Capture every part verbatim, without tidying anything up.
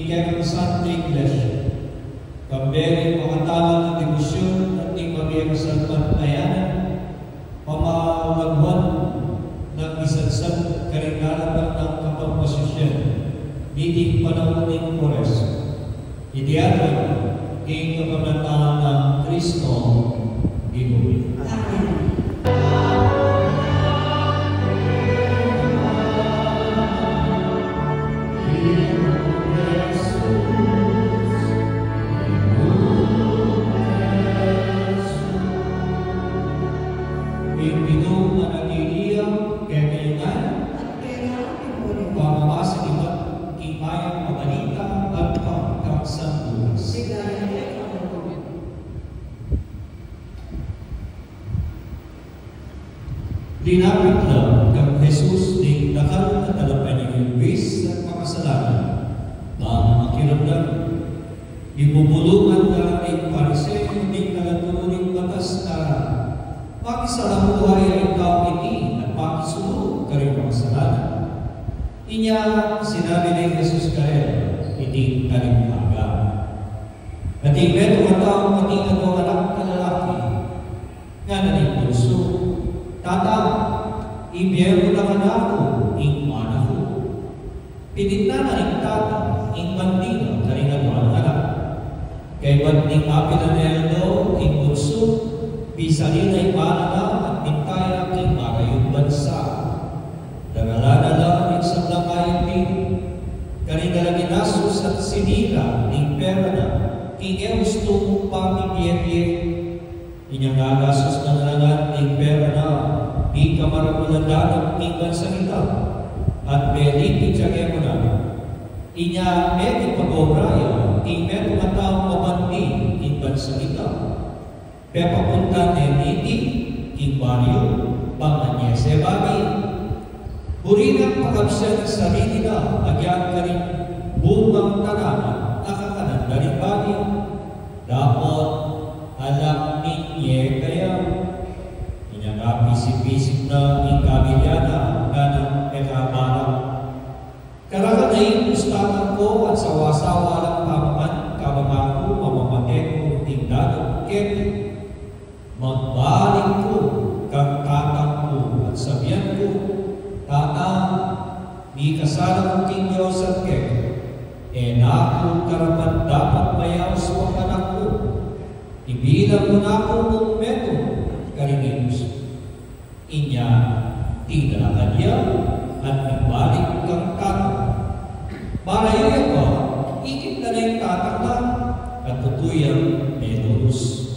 Kaya ng Santa Iglesia, kambe ning makatalang a debosyun at ning mabibilang salpantayanan, pamalaguan nang misagsang karing darapat nang kapagpasisian niting panaun ning Kuaresma. Iti atin king kapamilatan nang Kristo, Ginu mi. Amen. Ing Ginu manatili ya kekayu ngan. At keka mu rin. Pamamasa ibat king Mayap a Balita bang kang San Lucas. Ligaya keka, O Ginu. Linapit la kang Jesus ding dakal a talapanyawis at makasalanan, bang makiramdam. Ibubulungan na ring Pariseo ding tagaturu ning batas, ngara, Makisalamuha ya ing tau iti at makisulung karing makasalanan. Inya sinabi nang Jesus karela, Iti ing talinghaga. Atin metung a tau, atin aduang anak a lalaki. Ngana ning bunsu, Tata, ibie mu naman aku ing mana ku. Pinitnan na ning tata ing bandi na karing aduang anak. Kaybat ning apilan ne aldo ing bunsu, bisali na ing mana na at minta ya king marayung bansa. Daralan na la ning sablang ayup dili, karing ala ginasus at sinira ning pera na king e ustung pamibie-bie. Inya ngagasus na la ngan ing pera na mika maragul a danum king bansang ita, at melipit ya kemuna. Inya mekipag-obra ya king metung a taung mabandi king bansang ita. Pepapuntan ne niti king baryu, bang anyese bagi. Buri nang pakabsian ing sarili na agyang karing bungang tanaman a kakanan da ring bagi. Dapot alang minye kaya. Inya kapisip-pisip na ing kamilya na, ngana, Mekabalak. Karakat a ipus tatang ku at sawa-sawa lang pamangan, kabang aku mamamate ku ing danum keti. Magbalik ku kang tatang ku at sabian ku, Tata, mikasala ku king Dios at keka, e na ku karapat-dapat mayaus pang anak ku. Ibilang mu na ku mung metung karing ipus. Inya tinalakan ya at ibalik kang tatang. Marayu ya pa, ikit na ne ing tatang na, at tutu yang melurus.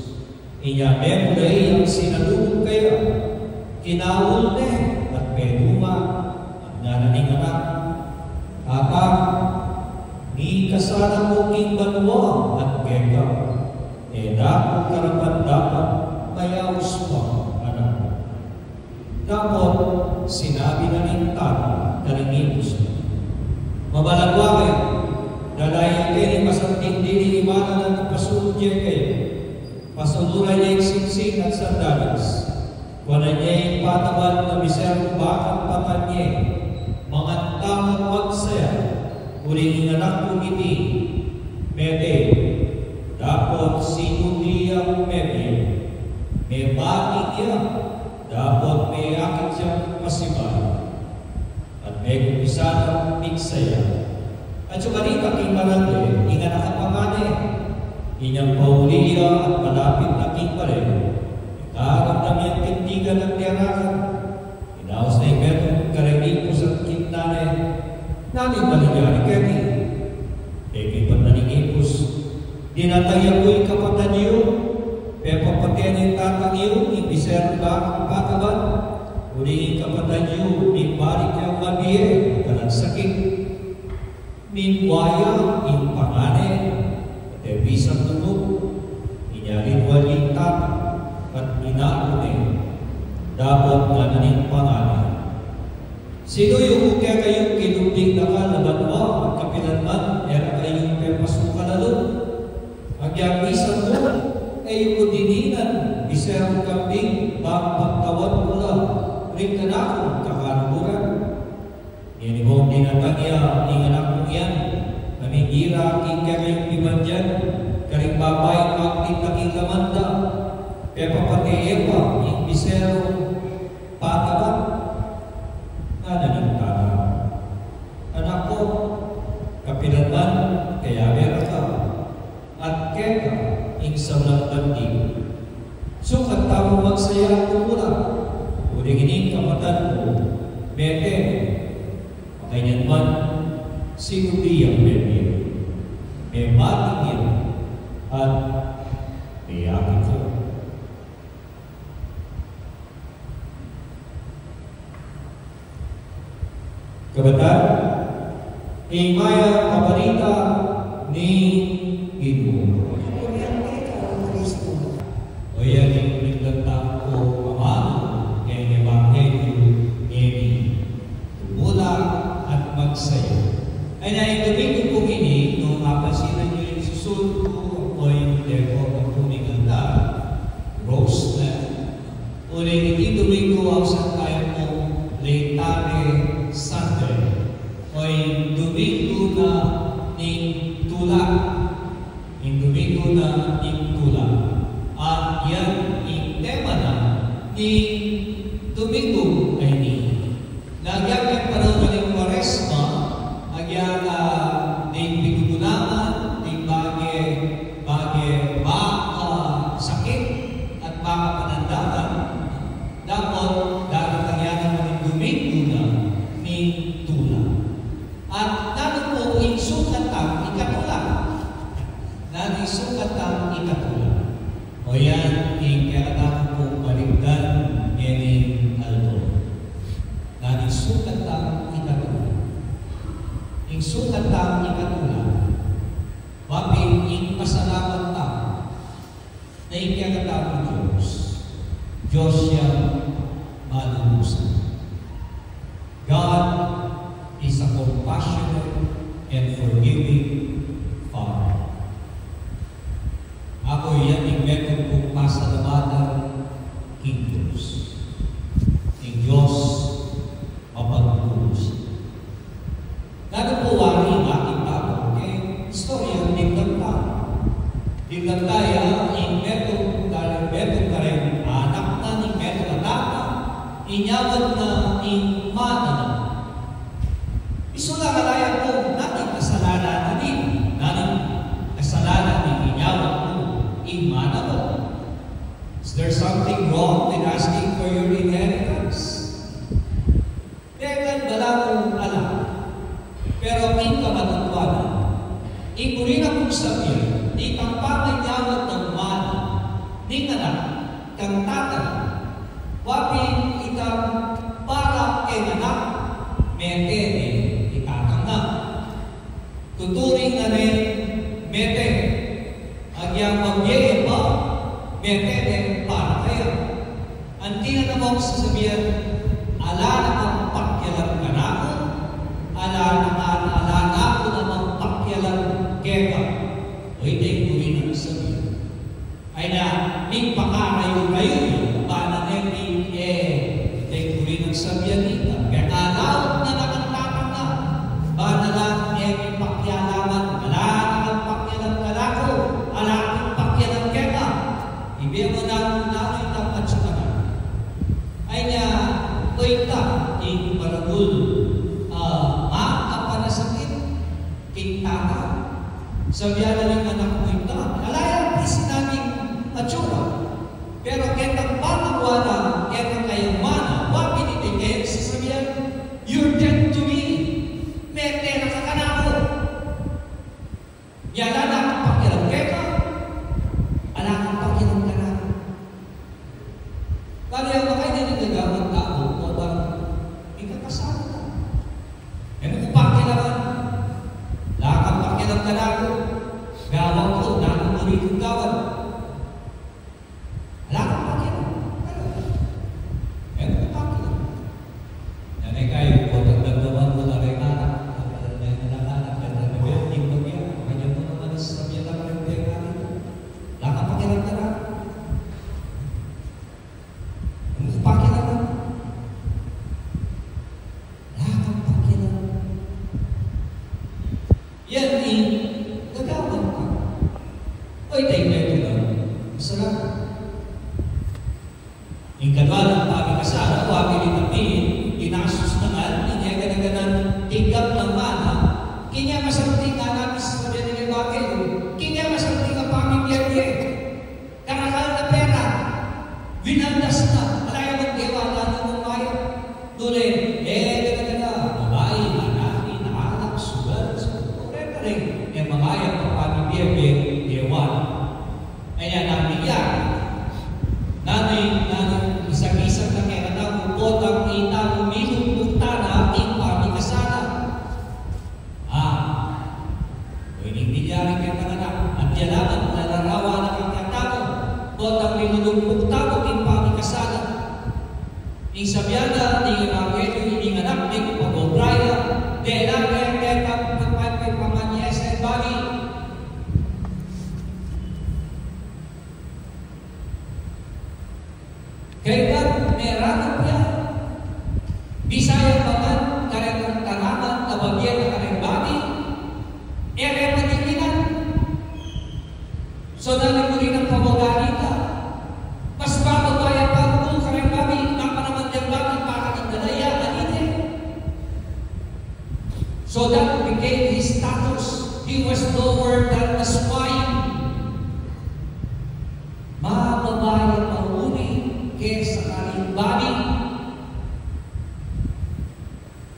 Inya memulai yang sinalubung kaya, kinaul ne at penuma, at ngana ning anak, Tata, mikasala ku king banua at keka, e na ku karapat-dapat mayaus pang anak ku. Dapot sinabi na ning tata karing ipus na, Mabalaguang, dalayan ye king masanting diling imalan at ipasulud ye kaya. Pasuluran ye ing singsing at sandalis. Kuanan ye ing pataban na biserung baka at patan ye. Mangan tamu at magsaya, uling ing anak kung iti mete, dapot sinuli yang mebie, mebati ya, dapot meyakit yang pasibayu, at mekumpisa nang migsaya. At sumanib king barangay ing anak a pangane, inyang pauli ya at malapit na king bale, mekaramdam yang tindigan at tiyanakan. Inaus na ing metung karing ipus at kiknan ne, Nanu ing malyari keti? Pekibat na ning ipus, Dinatang ya ku ing kapatad yu, pepapate na ning tatang yu king biserung bakang pataban, uling ing kapatad yu mibalik yang mabie at alang sakit. Mimua ya ing pangane, at e bisang lugud. Inya linwan ya ing tata at inaku ne. Dapot ngana ning pangane, Sinuyu ku kekayu king lub ding dakal a banua, at kapilan man e ra kayu pepasukan a lub. Agyang misan mu, e yu ku dininan biserung kambing bang pagtawan ku la ring kanakung kakaluguran. Ngeni bang dinatang ya ing anak kung iyan, nanu ing Ira king kemeng pibandian, karing babai, kapit na king laman da, pepapate ya pa ing biserung patabat. Ngana ning tana, Anak ku, kapilan man, kayabe ra ka, at keka ing sablang bandi. Sukat tamung magsaya at tumula, uling ining kapatad mu, mete. Makanyan man, sinubli yang bebie, mebati ya, at meyakit ya. Kabatan, ing mayap a balita ning Ginu. O yan ing piglantak ku amanu king ebanghelyu ngeni, tumula at magsaya. Ay na ing Domingo pung ini, nung apansinan yu ing susun ku, akoy deko na pung ing altar, rose na. Uling iti Domingo, ausan taya pung Laetare Sunday, o ing Domingo na ning tula. Ing Domingo na ning tula. At yan ing tema na ning Domingo a ini. Agyang king panaun na ning Kuaresma, agyang, ah, ding pigugulaman, ding bage, bage, baka sakit at baka panandakan, dapot daratang ya naman ing Domingo na ning tula. At nanu pu ing sukat tang ikatula? Nanu ing sukat tang ikatula? O yan ing kekatamu pung balikdan ngening aldo. Nanu ing sukat tang ikatula? Ing sukat tang ikatula, mapin ing pasalamat tang na ing kekatamung Dios, Dios yang malulusang. God is a compassionate and forgiving Father. Aku, iya ing metung kung pasalamatan king Dios. Ing Dios mapaglulusang. Nanu pu wari ing ating tamu king istorya ning Biblia? Ing Biblia, ing metung, karing metung, karing anak na ning metung a tata, inyawad na ing mana na. Misulayan ku la pu, nanu ing kasalanan na ning, nanu ing kasalanan ning inyawad mu ing mana mu? Is there something wrong with asking for your inheritance? Deng balamu ala. Pero king kamatutuanan, ing buri na kung sabian, itang pamanyawad ning mana ning anak kang tata, wa pin itang para keng anak, mete ne i tatang na. Tuturing na ring mete. Agyang mabie ya pa, mete ne para kaya. Anti na namang sasabian, ala na kang pakialam kanaku, ala na ka, ala na ku namang pakialam keka. O, iti ing buri nang sabian. Ay na, mipakarayu-rayu ya, bana ne ing, e, iti ing buri nang sabian nita. Kaya laut na kang tatang na, bana la, e, mipakialaman, ala na kang pakialam kanaku, ala kung pakialam keka. Ibie mu na, nanu itang atsura na. Ay na, o ita, ing maragul, a, makapanasakit king tata. Sabian na ning anak mu ita, ala yang pin sinabing atsura. Pero ketang pamagwa na ketang kayang mana, wa pin iti kayang sasabian, "You're dead to me." Mete na ka kanaku. Ala na kang pakialam keka, ala kang pakialam kanaku. Kaya makanyan ing gagawang tau, o bang ikakasal na. E mu ku pakialaman. Ala kang pakialam kanaku. Gawan ku, nanu mu ring gawan. Ala kang pakialam. E mu ku pakialam. Yan e kayu, kung damdaman mu na ring anak, na ring anak, na ring anak, na ring anak, na ring anak, ala kang pakialam kanaku. E mu ku pakialam. Ala kang pakialam. Yan ing Ing kadwa nang pamikasal, o, apili na pin, inasus na ngan, inya gana-ganang tingkap nang mana, keni masanting a nabis na bie ning ebanghelyu, keni masanting a pamibie-bie, karakal na pera, winaldas na, ala ya magdewa na nung mayap. Nune, e, gana-gana, babai, anak, ina, anak, sugar, sugar, kare-kare, e, mamayap a pamibie-bie, dewa. Anya nanu ya? Nanu, nanu, isab-isab na kekatamu, potang itamu, minukmuk tana ing pamikasal na. A, o ining milyari kekatamu, at ya naman, lalarawan na kekatamu, potang minukmuk tamu ing pamikasal na. Ing sabian na ning ebanghelyu, ining anak ning pag-obra ya, dela ne keta pagpapamanyes e bali. Kaybat meranup ya, Bisaya pa man, kareng tanaman a babie na kareng babi, e re pa dikinan. So, nanu mu rin ing pawagan ita? Mas bababa ya pa pu kareng babi, napa naman deng babi, para nang dalaya, anini. So that became his status. He was lower than the swine. Mababa ya pa uli kesa karing babi.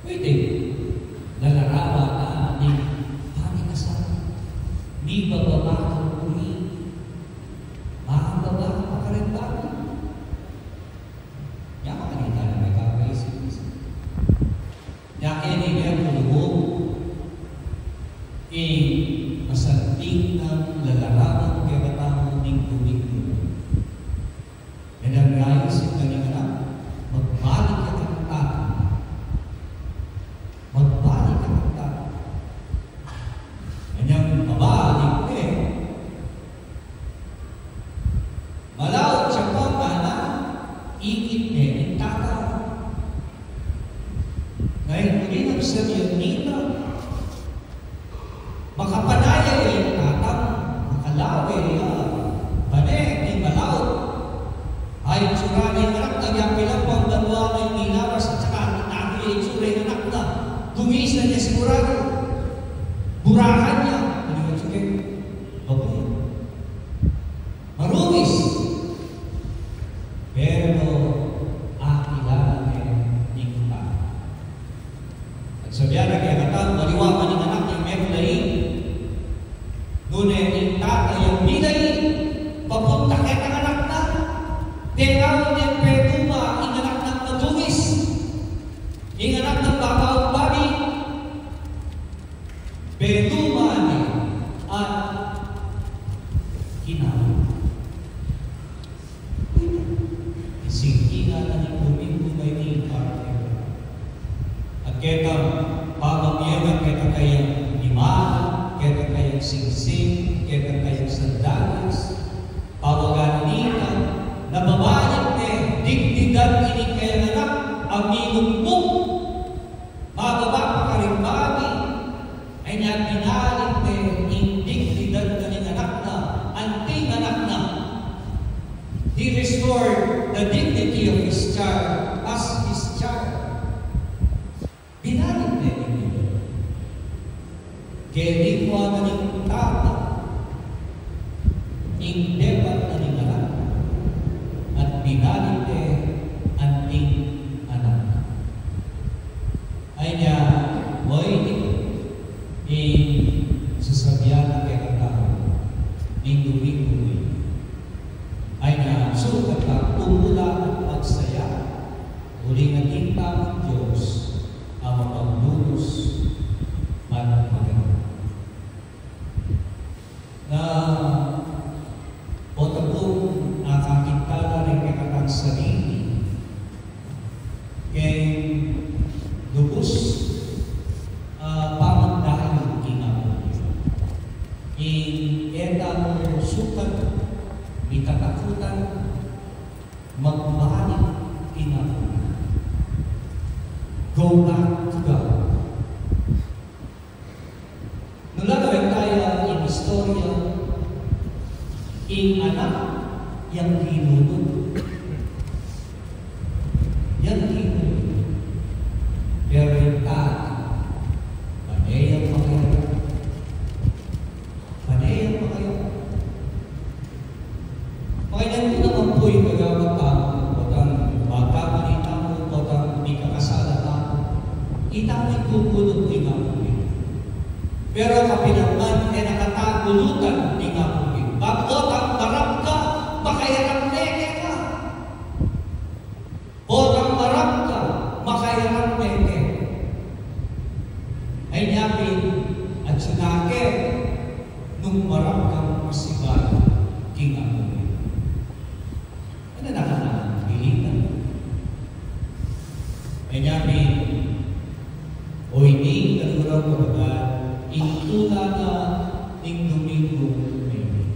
Pwede, lalarawan na ning pamikasal. Mibababa ka uli. Mababa pa kareng babi. Nya, makanita na me kakaisip-isip. Nya, keni ne ing kulubug, ing masanting nang lalarawan kekatamu ning Domingo. Inyang naisip na ning anak, magbalik ya kang tata. Magbalik ya kang tata. Inyang mabalik ne, malaut ya pa, mana, ikit ne ning tata. Ngeni, nung sabian nita, makapanaya ya ing tatam, makalawe ya, pane, ing malaut. Ay, itsura na ning anak na, nya pilan pang banua na ing nilawas at saka nanu ya itsura ning anak na. Dumisan ya sigurado. Burakan ya. Ano yun, sige? Babuyan. Marumis. Pero akilala ne ning tata. At sabian na kekatamu, aliwa pa ning anak yang mebulaing. Nune ing tata yang milaing, papunta ketang anak na. Tengaw ne peduma ing anak nang madumis. Ing anak nang babaung babi. Peduma ne at kinawa. Singkila na ning Domingo ngeni, parte. At ketang pamamie na, keta kayang limana, keta kayang singsing, keta kayang sandalis, pawagan nita, na babalik ne dignidad ining kayang anak a minukmuk. Mababa pa karing babi, inya binalik ne ing dignidad na ning anak na, anting anak na. He restored the dignity of his child as his child. Binalik ne dignidad. Keni mu na ning tata ing depat na ning anak, at binalik ne anting anak. Inya, oy, ing sasabian na kekatamu ning Domingo ini. Inya, sukat lang tumula at magsaya, uling atin tamung Dios a mapaglulus at maganda. Na o ta pung akakit tala ring kekatang sarili, keng lubus a pamagdalan king Apo. Ing e tamu sukat mitatakutan, magbalik king Apo. Go back to God. Nung lalawen taya ing istorya, Ing anak, yang kinunut. Yang kinunut. Pero ing tata, pane yang makayarak. Pane yang makayarak. Makanyan ku naman pu ing gagawan tamu, potang magkamali tamu, potang mikakasala tamu, itamu ing kukunut ning Apung Ginu. Pero kapilan man, e na kata kulutan ning Apung Ginu. Bang potang marap ka, makayarak ne keka. Potang marap ka, makayarak ne keka. Ay nya pin, atiu na ke nung marap kang masibayu king Apung Ginu. Ano na ka na, ilitan? Ay nya pin, o ini, kaluguran ku, kapatad, ing tula na ning Domingo ngeni.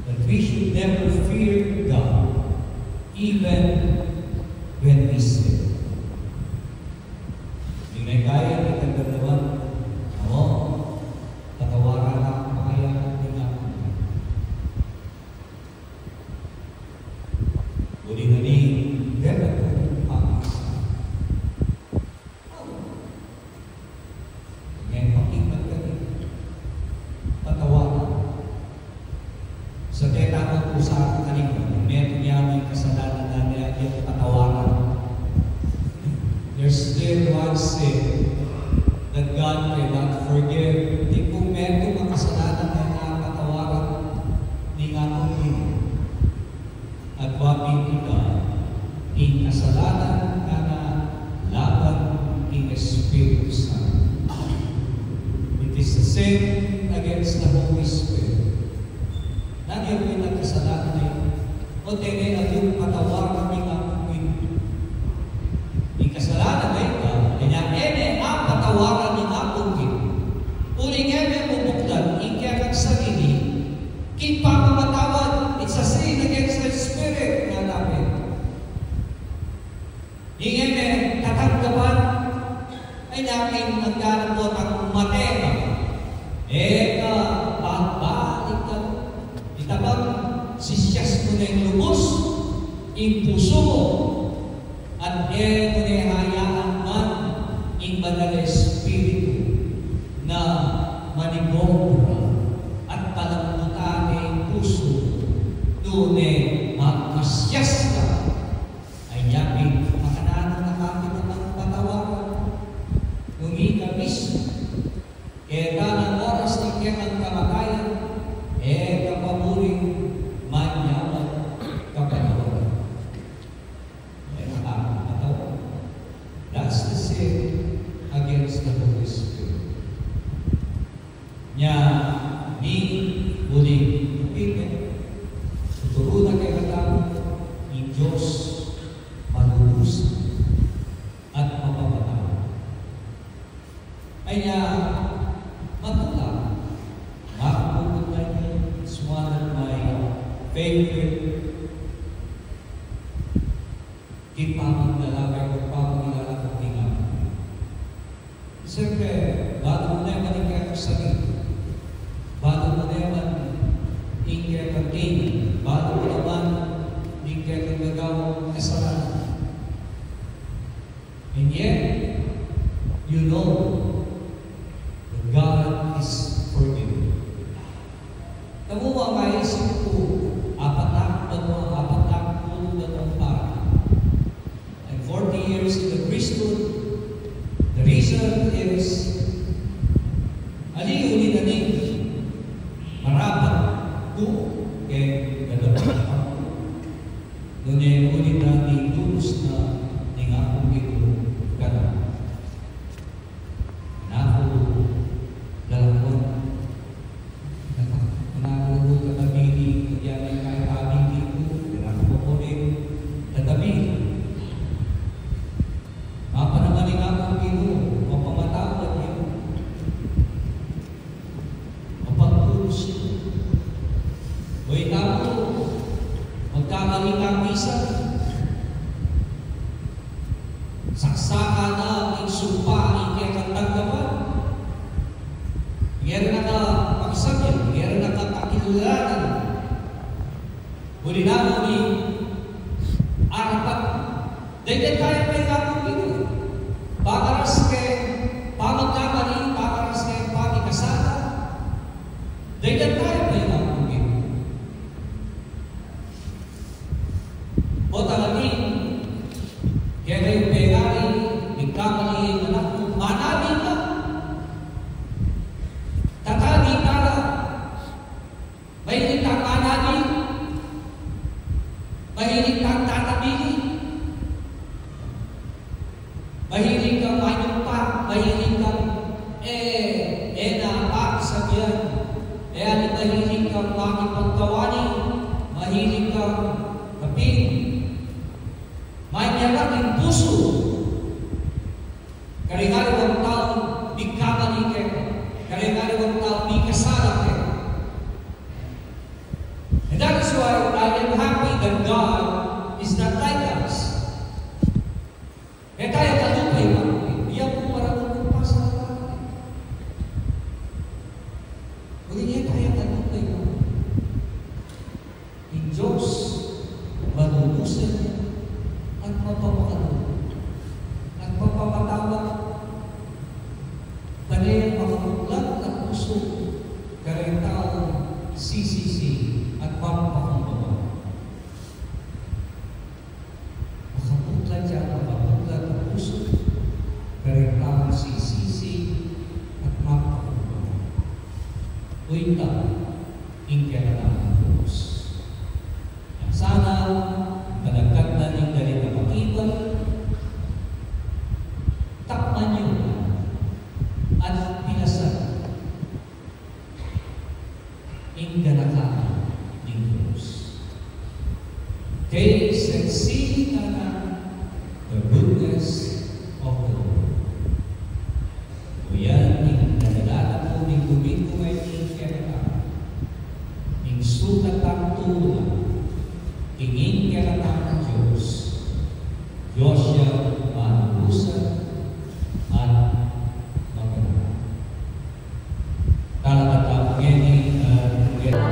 That we should never fear God, even when we sin. Di na kaya, di na gagawan. Ako, patawaran na ako, kaya di na ako. Uli na ni, Bebe, kung pakisa. Ngening pakipag kami, patawaran. Sa teta ko pu sa atin kanina, metung ya ing kasalanan na niya, yung patawaran. There's still one sin that God cannot forgive. Di pu metung a kasalanan na niya patawaran ning Apung Ginu. At wa pin ita, ing kasalanan na laban king Espiritu Santo. It is a sin against the Holy Spirit. Nanu ya pin ing kasalanan na ita? O tene, agyang patawaran ning Apung Ginu. Ing kasalanan na ita, kanya e ne patawaran ning Apung Ginu. Uling e ne bubuklan ing kekang sarili king pamamatawad, it's a sin against the Spirit, nga namin. Ing e ne tatanggapan, ay namin nagkanapo tang matema. E ka, babalik ka. Ita bang sisias mu neng lubus ing pusu mu? At e mu ne hayaan man ing Banal a Espiritu na manigobra at palambutan ne ing pusu mu, tune magmasias ka. Ay nya pin, makananu na ka pin a patawaran? Nung ika mismu, keta nang oras ning kekang kamatayan, e ka pa murin manyawad kapatawaran. That's the sin against the Holy Spirit. Nya, ni uling pipit, tuturu na kekatamu ing Dios malubusan at mapapatawad. Ay nya, matula. Makapuput na ini, it's one of my favorite. Kipamagdalakay ko, pamagdalakay ko, tingnan. Siyempre, balu mu naman ing kekang sakit. Balu mu naman ing kekang kainan. Balu mu naman ing kekang gagawang kasalanan. And yet, you know that God is forgiving. Kamu, maisip ku, apat a, apat a pulu't apat a para. And forty years in the priesthood, the reason is, ali uli na ning marapat ku keng gagawang nune uli na ning lubus na ning Apung Ginu kanaku. Naku, lalakwan. Naku, naku, tatabili, kaya na kaya tabili ku, naku, ko rin, tatabili. Mapanamali nga ku, Ginu, mapamatawad ya. Mapagtulus ya. O itamu, magkamali ka minsan. Saksakan na ing sumpa ing kekang tanggapan. Ngera na ka pakisabian, ngera na ka kakilalanan. Uli na mu ning arapan. Daydayan taya pin, Ginu, pakaras keng pamagkamali, pakaras keng pamikasala. Daydayan taya pin, Ginu. O talagang, kaya kayu pegari, migkamali ing anak mu, manabi ka. Tatabi ka la. Mahilig kang manabi. Mahilig kang tatabi. Mahilig kang manyumpa, mahilig kang, e, e na pakisabian, e, ani, mahilig kang makipagkawani, mahilig kang rapin. Manyarap ing pusu. Kareng aliwang taung migkamali keka, kareng aliwang taung mikasala keka. And that is why I am happy that God is not like us. E taya kalupa, iba, iya pu para pu pasal. Uli, e taya kalupa, iba. Ing Dios, malulusan at mapamakalulu at mapapatawad. Pane makapuklat a pusu kareng taung sisisi at mapakumbaba. Makapuklat ya, makapuklat a pusu kareng taung sisisi at mapakumbaba. Uy, ita ing kekatamung Dios. Sana, malagkat na ning dalit a pakibat, takman yu at pilasan ing ganaka ning Dios. Taste and see, ngana, the goodness of the Lord. O yan ing dalan na pu ning duminggu ngeni kekatamu, ing sukat tang tula king kekatamu Dios. Dios yang malulusan at maganaka. Talakad tamu ngeni, e, ngeni.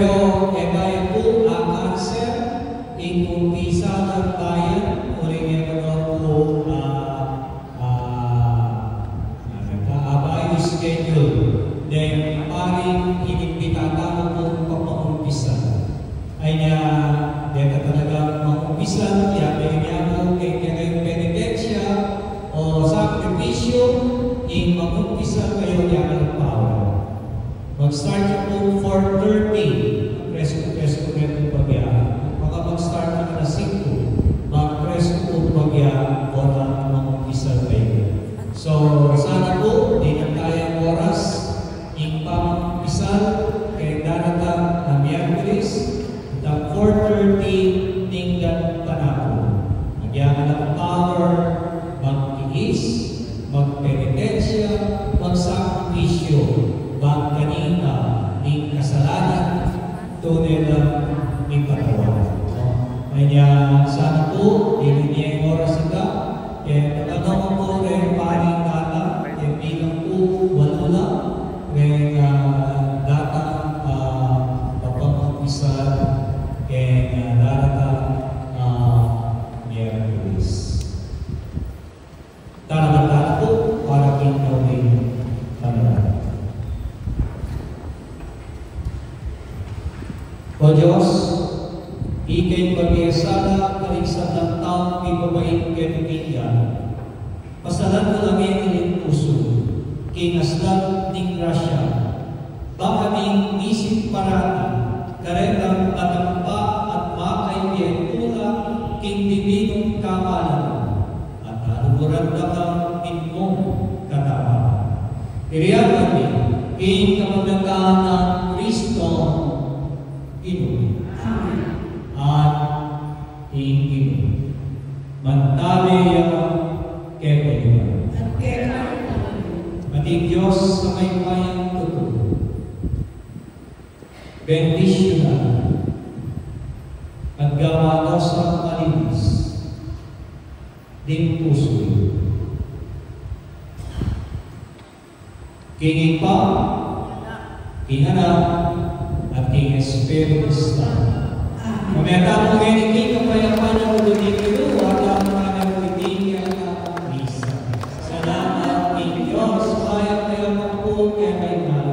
Pero e kaya pu a kanser ing umpisa nang bayan, uling e kaya pu, ah, ah, ano ka, abayu schedule deng paring inimbita tamu pung pamangumpisan. Ay niya, deta talagang mangumpisan, ya kaya niya pu keng kekayung penitensya o sakripisyu, ing mangumpisan kayu ya kang power. Mag-start ya pu four thirty. Presko-presko keng pagya. Baka mag-start na alas singko. Mag-presko pu pagya, bota mangumpisan kayu. So, sana pu, dinan taya ing oras ning pamangumpisan keng daratang a Miyerkules, itang four thirty ninggan panapun. Agyang la power, magtiis, magpenitensya, magsakripisyu, bang kanita ning kasalanan, tune lang mipatawad. Kaya sana pu, dinan ne ing oras ita, kaya tatanung ku pu reng paring datang, kaya bilang pu walu la, reng, ah, datang, ah, pamangumpisan, keng, ah, daratang, ah, Miyerkules. Tana, tana pu para king kauli nang panalangin. O Dios, ika ing pamiyasalan karing sablang taung mibabait keka, pasalan mu la ngeni ing pusu king aslang ning grasya, bang kaming misip parati kareng matampa at makaipian mu la king dibinung kapalaran, at aluran da kang mitmung katapatan. Iti kami king kapamilatan nang Kristo Ginu. Amen. At ing Ginu mantabe ya kekayu. At keka naman. At ing Dios a mayupayang tutu bendisyunan at gawan na sa malinis ding pusu yu. King Ibpa, king Anak, at king Espiritu Santo. Amen. Mamie tamu ngeni king kapayapan a Ginu, at ang mga nagtitinggil ng misa. Salamat king Dios, mayap a magpakailanman.